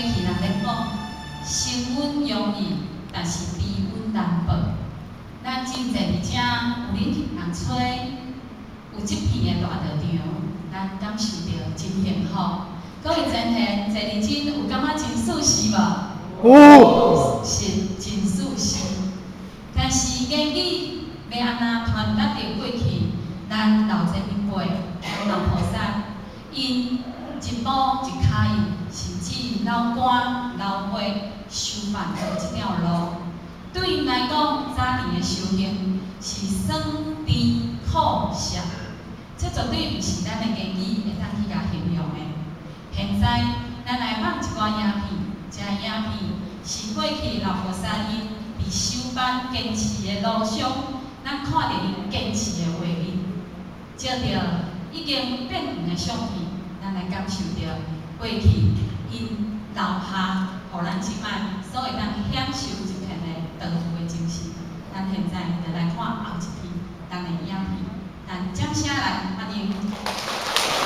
去人咧講，承恩容易，但是知恩難報。咱真濟佇遮有恁人吹，有這片的大道場，咱感受著真幸福。各位前賢，坐佇這有感覺真舒適無？有。是真舒適。但是言語欲按怎傳達著過去，咱老前輩、老菩薩，𪜶一步一跤印，甚至流汗流血修辦出這條路。對𪜶來講，早年的修行是酸甜苦澀，這絕對毋是咱的言語會當去共形容的。現在，咱來放一寡影片，這影片是過去老菩薩𪜶佇修班堅持的路上，咱看著𪜶堅持的畫面，照著已經變黃的相片，咱來感受著過去𪜶留下，予咱這擺所會當享受這片的道父的精神。咱現在就來看後一片咱的影片，咱掌聲來歡迎。